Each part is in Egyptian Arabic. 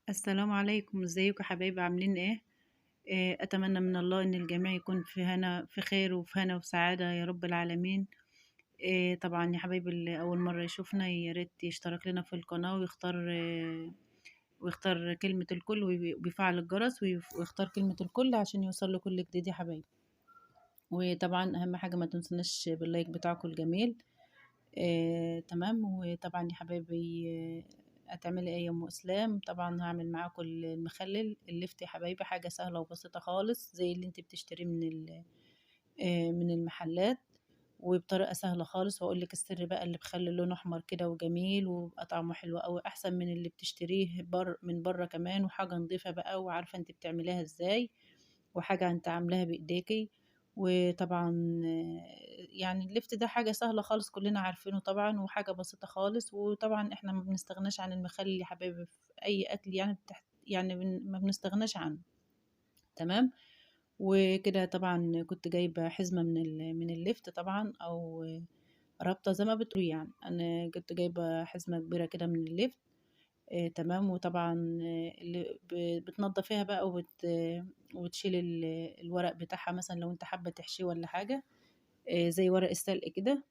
السلام عليكم، ازيكم يا حبايبي؟ عاملين ايه؟ اتمنى من الله ان الجميع يكون في هنا في خير وفي هنا وسعادة يا رب العالمين. طبعا يا حبايبي اللي اول مرة يشوفنا يا ريت يشترك لنا في القناة ويختار كلمة الكل ويفعل الجرس ويختار كلمة الكل عشان يوصل له كل جديد يا حبايبي. وطبعا اهم حاجة ما تنسوناش باللايك بتاعكم الجميل. تمام. وطبعا يا حبايبي، هتعملي ايه يا ام اسلام؟ طبعا هعمل معاكم المخلل اللفت يا حبايبي، حاجة سهلة وبسيطة خالص زي اللي انت بتشتريه من المحلات، وبطريقة سهلة خالص. واقول لك السر بقى اللي بخلي لونه احمر كده وجميل وبقى طعمه حلو قوي، احسن من اللي بتشتريه من بره كمان، وحاجه نظيفة بقى وعارفه انت بتعمليها ازاي، وحاجه انت عاملاها بايديكي. وطبعا اللفت ده حاجة سهلة خالص كلنا عارفينه طبعا، وحاجه بسيطة خالص. وطبعا احنا ما بنستغناش عن المخلل يا حبايبي في اي اكل، ما بنستغناش عنه. تمام. وكده طبعا كنت جايبه حزمه من اللفت طبعا، او رابطه زي ما بتقولوا، انا كنت جايبه حزمه كبيرة كده من اللفت. تمام. وطبعا، اللي بتنضفيها بقى وتشيل الورق بتاعها، مثلا لو انت حابة تحشيه ولا حاجة، زي ورق السلق كده.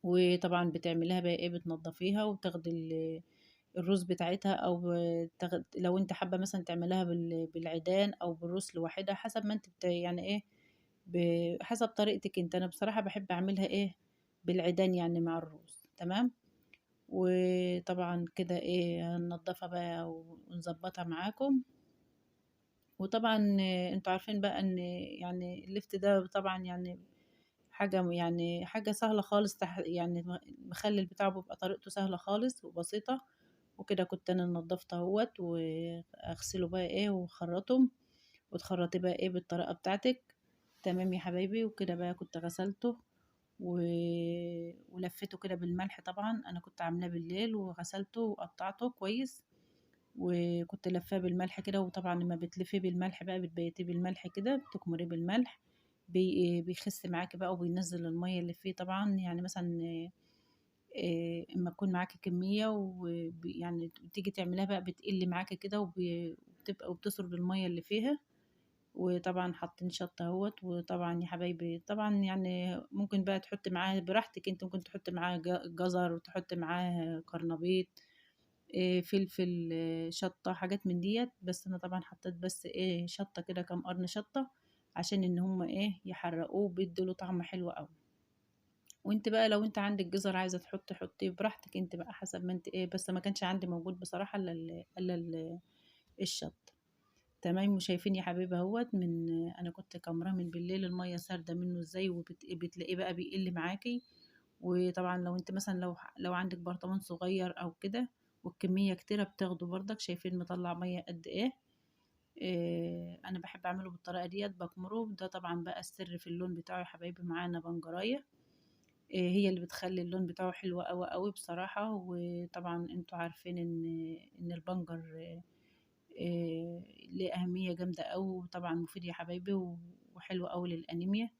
وطبعا بتعمليها بقى ايه، بتنضفيها وتاخدي الروز بتاعتها، او لو انت حابة مثلا تعمليها بالعيدان او بالروز لوحدها، حسب ما انت بت-، يعني ايه، حسب طريقتك انت. انا بصراحة بحب اعملها ايه بالعيدان مع الروز. تمام. وطبعا كده ايه هننضفها بقى ونظبطها معاكم. وطبعا انتوا عارفين بقى ان اللفت ده طبعا حاجة، حاجة سهلة خالص، المخلل بتاعه بيبقى طريقته سهلة خالص وبسيطة. وكده كنت انا نضفته اهوت، واغسله بقى ايه وخرطه، وتخرطيه بقى ايه بالطريقة بتاعتك. تمام يا حبايبي. وكده بقى كنت غسلته ولفيته كده بالملح، طبعا انا كنت عاملاه بالليل، وغسلته وقطعته كويس، وكنت لفاه بالملح كده. وطبعا لما بتلفيه بالملح بقى بتبيتيه بالملح كده، بتكمريه بالملح، بيخس معاكي بقى وبينزل المية اللي فيه. طبعا مثلا، اما تكون معاكي كمية تيجي تعمليها بقى بتقل معاكي كده، وبتسرب المية اللي فيها. وطبعا حاطين شطه اهوت. وطبعا يا حبايبي طبعا ممكن بقى تحط معاه براحتك انت، ممكن تحط معاه جزر، وتحط معاه قرنبيط، فلفل، شطه، حاجات من ديت. بس انا طبعا حطيت بس شطه كده، كام قرن شطه، عشان ان هم يحرقوه، بيدوا له طعم حلو قوي. وانت بقى لو انت عندك جزر عايزه تحطي حطيه براحتك انت بقى، حسب ما انت ايه، بس ما كانش عندي موجود بصراحة الا الشطه. تمام. وشايفين يا حبايبي اهوت، انا كنت كامراه من بالليل، المية سارده منه ازاي، وبتلاقيه بقى بيقل معاكي. وطبعا لو انت مثلا لو عندك برطمان صغير او كده والكميه كتيرة بتاخده برضك. شايفين مطلع مية قد ايه؟ انا بحب اعمله بالطريقة ديت، بكمره. ده طبعا بقى السر في اللون بتاعه يا حبايبي. معانا بنجرايه، هي اللي بتخلي اللون بتاعه حلو قوي قوي بصراحة. وطبعا انتوا عارفين ان البنجر، ليه اهمية جامدة قوي، وطبعا مفيد يا حبايبي، وحلو قوي للانيميا.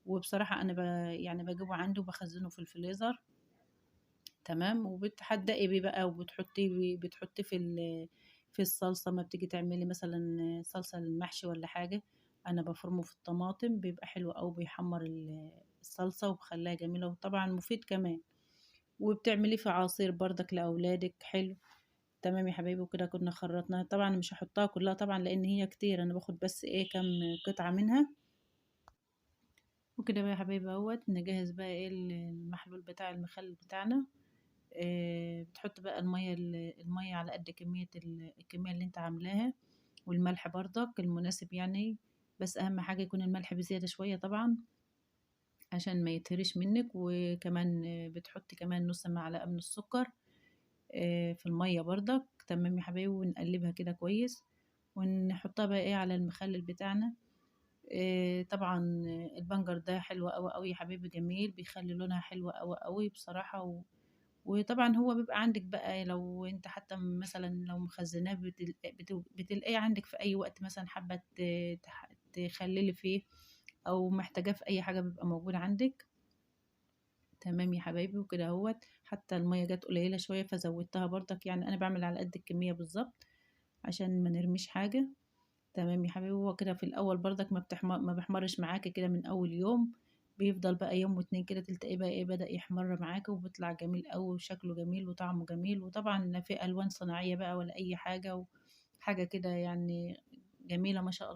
وبصراحة انا بجيبه عندي وبخزنه في الفريزر. تمام. وبتحدقي بيه بقى، وبتحطيه بتحطيه في الصلصه، ما بتيجي تعملي مثلا صلصه للمحشي ولا حاجة، انا بفرمه في الطماطم، بيبقى حلو قوي، بيحمر الصلصه وبخليها جميلة، وطبعا مفيد كمان. وبتعمليه في عصير بردك لاولادك، حلو. تمام يا حبايبي. وكده كنا خرطناها، طبعا مش هحطها كلها طبعا لان هي كتير، انا باخد بس كام قطعه منها. وكده بقى يا حبايبي اهوت نجهز بقى المحلول بتاع المخلل بتاعنا. بتحط بقى المية على قد الكمية اللي انت عاملاها، والملح برضك المناسب بس اهم حاجة يكون الملح بزيادة شوية طبعا عشان ما يتهرش منك. وكمان بتحطي كمان نص معلقه من السكر، في المية برضك. تمام يا حبايبي. ونقلبها كده كويس، ونحطها بقى على المخلل بتاعنا. طبعا البنجر ده حلو قوي قوي يا حبايبي، جميل، بيخلي لونها حلو قوي قوي بصراحة. وطبعا هو بيبقى عندك بقى لو انت حتى مثلا لو مخزناه بتلاقيه عندك في اي وقت، مثلا حابة تخللي فيه او محتاجاه في اي حاجة بيبقى موجود عندك. تمام يا حبايبي. وكده اهوت، حتى المية جت قليله شوية فزودتها برضك، انا بعمل على قد الكمية بالظبط. عشان ما نرميش حاجة. تمام يا حبيبي. هو كده في الاول برضك ما بيحمرش معاكي كده من اول يوم، بيفضل بقى يوم واتنين كده تلتقي بقى ايه بدأ يحمر معاكي، وبيطلع جميل قوي وشكله جميل وطعمه جميل. وطبعا لا في الوان صناعية بقى ولا اي حاجة، وحاجة كده يعني جميلة ما شاء الله.